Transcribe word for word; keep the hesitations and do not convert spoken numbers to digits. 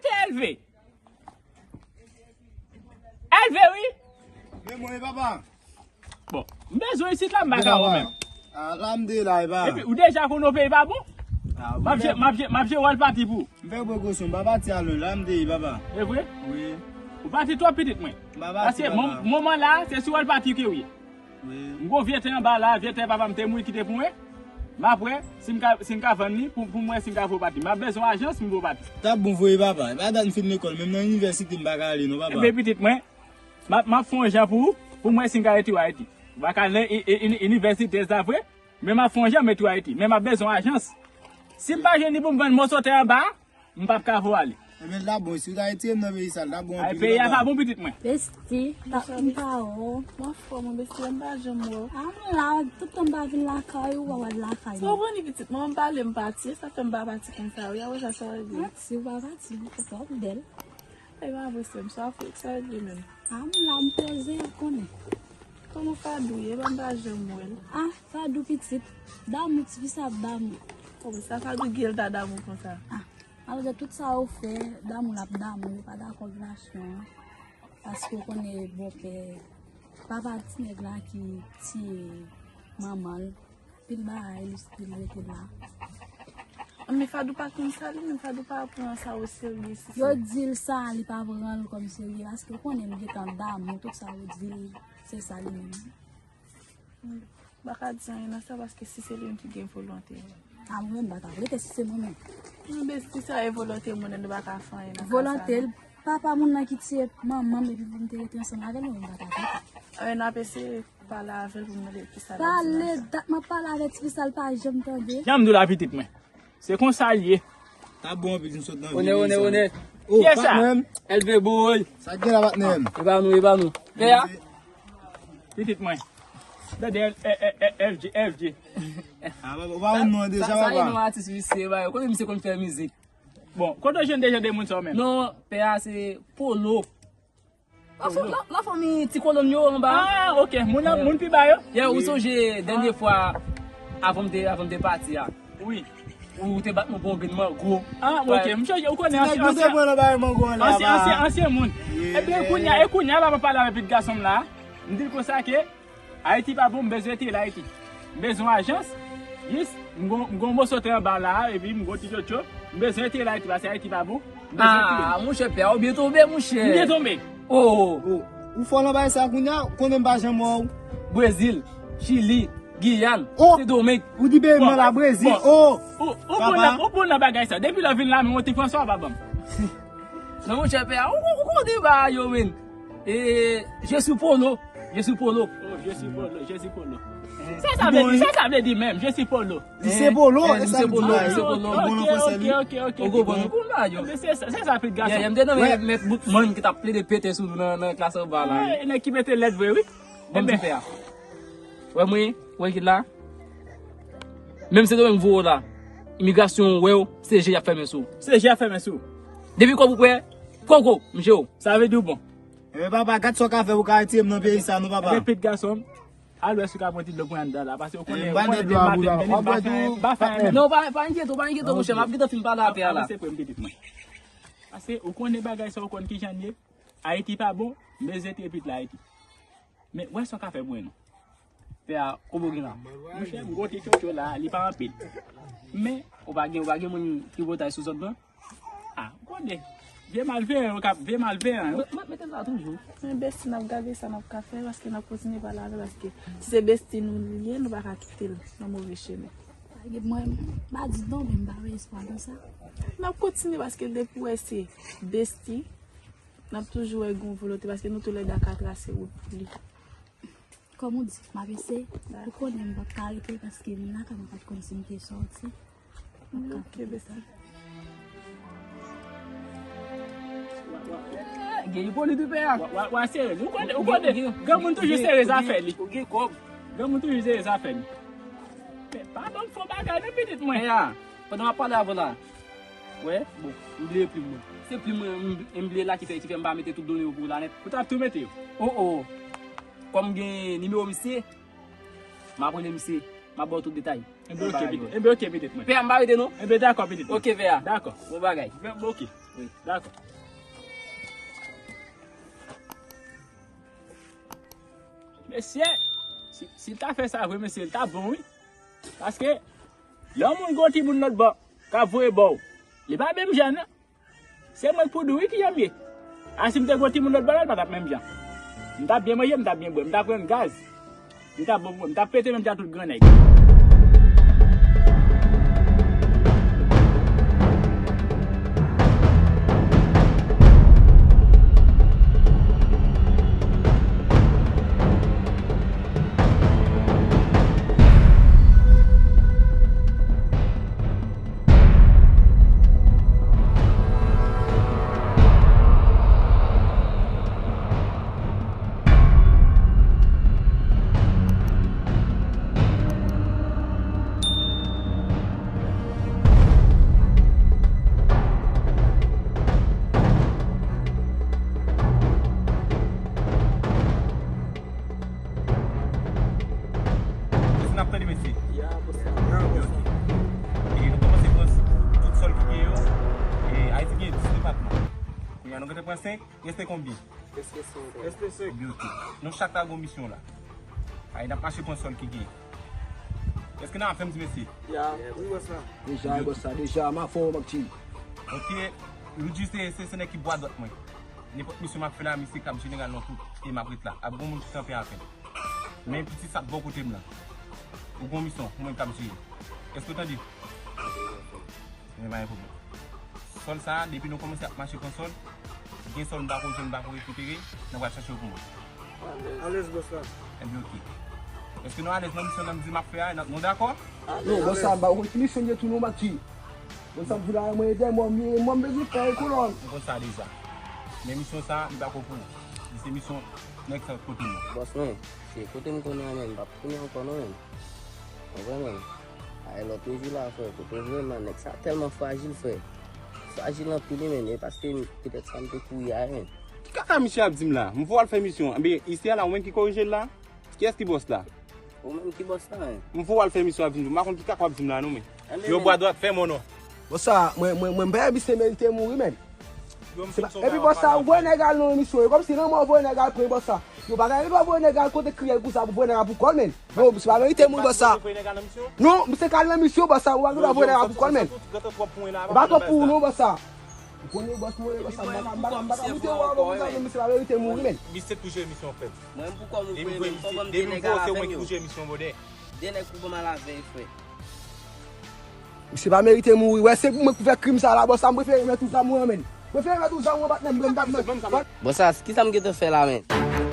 Se Elve. Elve, wi. Men mwen, papa. Bon, m bezwen isit la, m pa ka wè menm. Ah, la m te la, papa. Epi, ou deja konn yon peyi pa bon. Ah, m ap jwe, m ap jwe, m ap jwe wòl pati pou ou. M fè prekosyon, m pa pati a lwen, la m te ye, papa. E vre? Wi. Ou pati twòp pitit mwen. M pa pati, papa. Paske moman la, se sou wòl pati ke ou ye. Wi. M gon vye tè anba la, vye tè papa m te mouri kite pou mwen. M ap wè si m ka, si m ka vann li pou, pou m wè si m ka voye pati. M ap bezwen ajans pou m voye pati. T ap bon voye, papa. E pa dat m fin lekòl, menm nan inivèsite m pa ka ale non, papa. Ebyen pitit mwen, m ap, m ap fè yon jan pou ou, pou m wè si m ka retire w Ayiti. Ou pa ka al nan i-, i-, ini-, inivèsite sa vre, men m ap fè yon jan m retire w Ayiti. Men m ap bezwen ajans. Si m pa jwenn li pou m vann moso tè anba a, m p ap ka voye ale. Ebyen, l ta bon, si w ta retire m nan peyi sa, l ta bon anpil, papa. Ay, peyi a pa bon, pitit mwen. Besti, ta m pa wè w. M anfòm, besti, m pa janm wè w. A, m la, tout tan m pa vin lakay ou, w a wè lakay mwen. Sa w konn pitit mwen, m pale, m pati, sa fè m pa pati konsa, wi, a wè sa, sa w di. Pati, ou pa pati, ou twò bèl. E pa vre, sè m, sa w fè, sa w di menm. A, m la, m poze, ou konnen. Kòman Fadou ye, m pa janm wè l. A, Fadou pitit, damou, ti fi sa ap damou. Kòman sa Fadou gen l ta damou konsa? A, malgre tout sa yo fè, damou l ap damou, yo pa dakò ak relasyon an. Paske w konnen bonpè, papa ti nèg la ki tiye manman l, pil bagay, li, li rete la. Men Fadou pa konn sa li menm, Fadou pa pran sa o serye, si yo di l sa, li pa pran l kòm serye, paske w konnen m gentan damou, tout sa yo di l, se sa li menm. M pa ka di anyen nan sa, paske si se li menm ki gen volonte. A, mwen menm, m pa ta rete si se mwen menm. Non, men si sa e volonte moun nan, nou pa ka fè anyen nan ka sa, non. Volonte l, papa moun nan ki tiye manman m epi pou m te rete ansanm avè l, mwen menm, m pa ta rete. Anyen, n ap eseye pale avè l pou m mande ki sa l ap di nan sa. Pale, dat m ap pale avè ti fi sa, l pa janm tande. Jan m di w la, pitit mwen. Se konsa l ye. T ap bon anpil si m sot nan vil sa. Onè, onè, onè. Oh, kiyès sa? Patnè m. Elve boy. Sa k gen la, patnè m? E pa nou, e pa nou. Pè a? Pitit mwen. Tande, L-, L-, L-, L G, L G. Ah, papa, ou pa konn non an deja, papa. Sa, sa, sa e non atis misye, ba, kote misye konn fè mizik? Bon, kote w jwenn deja de moun sa w menm? Non, pè a se Polo. Lafanmi, lafanmi ti kolòn yo anba. Ah, ok. Moun nan, moun pi ba yo? Yeah, ou sonje dènye fwa avan m te, avan m te pati a? Wi. Ou te bat mwen pou yon grenn mango. Ah, ok. M sonje, ou konnen ansyen, ansyen, ansyen, ansyen moun. Ebyen, kounye a, e kounye a la, m ap pale avèk pitit gason m la. M di l konsa ke Ayiti pa bon, m bezwen retire l Ayiti. M bezwen ajans. Jis, m gon, m gon moso tè anba la, epi m gon ti tchotcho. M bezwen retire l Ayiti, paske Ayiti pa bon. M bezwen retire. Ah, monchè, pè a, ou byen tonbe, monchè. M byen tonbe. Oh. Oh, ou fò nan bagay sa kounye a, konnen m pa janm wè w. Brezil, Chili, Giyàn, Sendomeng. Ou di peyi m nan la, Brezil. Oh, ou bon nan, ou bon nan bagay sa. Depi lè w vin la, men yon ti Franswa w pa ban m. Non, monchè, pè a, ou, ou, ou konnen bagay yo, men. Eh, je suis Polo. Je suis Polo. Oh, je suis Polo. Je suis Polo. Sa sa vle di, sa sa vle di menm, je suis Polo. Li se Polo, eh, e sa li di la. Li se Polo. Ok, ok, ok, ok. Ou konprann, ou konn bagay yo. Men se sa, se sa, pitit gason. Yeah, yeah, m te nan men mèt Boutman ki t ap plede pete sou nou nan, nan klas anba la, wi. Nèg ki mete lèt vre, wi. Bon, ti pè a. Wè mwen, wè ki la. Menm Sendomeng voye w la. Imigrasyon wè w, se je y ap fèmen sou ou. Se je y ap fèmen sou ou. Depi kòb ou prè, kògo, m jere w. Sa vle di w bon. Ebyen, papa, gad sa w ka fè pou w ka retire m nan peyi sa, non, papa. Ebyen, pitit gason m, al wè si w ka pran ti dlo pou anndan la, paske ou konnen, ou konnen depi maten, m pa fè, m pa fè anyen. Non, pa, pa enkyete w, pa enkyete w, monchè, m ap gentan fin pale atè a la. Avanse pou m, pitit mwen. Paske ou konnen bagay sa, ou konn kijan l ye. Ayiti pa bon, m bezwen retire pitit la Ayiti. Men, wè sa w ka fè pou mwen, non. Pè a, kòman w gen la? Monchè, m gon ti tchotcho la, li pa anpil. Men, ou pa gen, ou pa gen moun ki potay sou zòt, non? Ah, ou konnen. Vye malveyan, yo k ap, vye malveyan, yo. Mwen, mwen, mete l la toujou. Men besti, n ap gade sa n ap ka fè, paske n ap kontinye pale avè l, paske si se besti nou li ye, nou pa ka kite l nan move chemen. Pa gen mwen, m pa di non, men m pa wè espwa nan sa. N ap kontinye, paske depi w wè se besti, n ap toujou wè gon volonte, paske nou toulède ka trase wout pou li. Kòm ou di, m ap eseye. Ou konnen m p ap ka rete paske m lakay mwen pa t konn si m te sòti. M p ap ka fè sa. Gen ipolit wi pè a. Wa, wa, wa sere. Ou konnen, ou konnen. Granmoun toujou sere zafè li. Ou gen kòb. Granmoun toujou sere zafè li. Men pa ban m fo bagay non pitit mwen. Pè a, pandan m ap pale avè w la. Wè, bon, m bliye plim mwen. Se plim mwen, m, m bliye la ki fè, ki fè m pa mete tout done yo pou ou la nèt. Ou t ap tou mete yo? Oh, oh. Kòm m gen nimewo misye, m ap rele misye, m ap ba w tout detay. Enben, ok, pitit. Enben, ok, pitit mwen. Pè a, m pa rete non. Enben, dakò, pitit mwen. Ok, pè a. Dakò. Bon bagay. Enben, ok. Wi. Dakò. Mesye, si, si l ta fè sa vre, mesye, l ta bon, wi. Paske, lè yon moun gen yon timoun lòt bò, k ap voye ba w, li pa menm jan, non. Se mwen k pou di w wi kijan m ye. A si m te gen yon timoun lòt bò la, l pa t ap menm jan. M t ap byen manje, m t ap byen bwè, m t ap pran gaz. M t ap bon, m t ap pete menm jan tout gran nèg. Èske n ap tande, mesye? Ya, boss. Ya, boss. Ok. E nou kòmanse pran tout sòl ki gen yo. E Ayiti gen dis depatman. Kounye a nou gentan pran senk, reste konbyen? Reste senk. Reste senk. Ebyen, ok. Nou chak ta gon misyon la. Ay, n ap mache pran sòl ki gen. Èske n ap fè m di mesye? Ya, wi, boss la. Deja, boss la, deja, m a fè w, Makti. Ok, Luigi se, se, se nèg ki bwa dwat mwen. Nenpòt misyon m ap fè la, misye k ap jeneral nan tout, e m ap ret la. Ap gon moun ki kanpe avè m. Men piti sa t bò kote m lan. Ou gon misyon, ou menm k ap jere. Èske w tande? Men pa gen pwoblèm. Sòl sa a, depi nou kòmanse ap mache pran sòl, gen sòl m pa ko jwenn, m pa ko rekipere, nou pral chache yo pou mwen. Alèz, bòs la. Ebyen, ok. Èske nou alèz nan misyon nan m di m ap fè a? Nou, nou dakò? Non, bòs la, m pa konn ki misyon m ye tou non, Makti. Bon, sa m di la, mwen, ede mwen, mwen, mwen bezwen fè kolòn. M konn sa deja. Men misyon sa, li pa ko pou ou. Li se misyon nèg sa kote m nan. Bòs mwen, se kote m konnen an, men m p ap tounen ankò non, men. Konprann, men. Ay, lòt jou la, frè, kote w jwenn la, nèg sa tèlman frajil, frè. Frajil anpil, wi, men, e paske m, petèt sa m te kouri a, men. Ki kaka misye ap di m la? M voye al fè misyon. Anben, isi a la, ou menm ki korije l la? Kiyès ki bòs la? Ou menm ki bòs la, men. M voye al fè misyon ap di m, m pa konn ki kaka w ap di m la, non, men. Yo bwa dwat, fèmen w non. Bòs sa, mwen, mwen, mwen, m pa misye merite mouri, men. Epi bòs sa, ou voye nèg al nan misyon, e kòmsi lanmò voye nèg al pran bòs sa. Yo pa ka rive voye nèg al kote kriyè pou sa, pou voye nèg al pou kò l, men. Yo, misye pa merite mouri, bòs sa. Non, misye ka al nan misyon, bòs sa, ou pa ka voye nèg al pou kò l, men. E pa twòp pou ou non, bòs sa. Ou konnen bòs mwen, bòs sa, m pa ka, m pa ka, m pa ka moute ou avan, bòs sa, men misye pa merite mouri, men. Misye toujou emisyon, frè. Mwen, m pou kò m voye, men fò ban m de nèg al avè m yo. De nèg pou ban m al avè yo, frè. Misye pa merite mouri. Wè, se pou mwen k fè krim sa la, bòs sa, m prefere mèt ou zam ou an, men. Prefere mèt ou zam ou an, patnè m, m pa. Bòs sa, kisa m gentan fè la, men?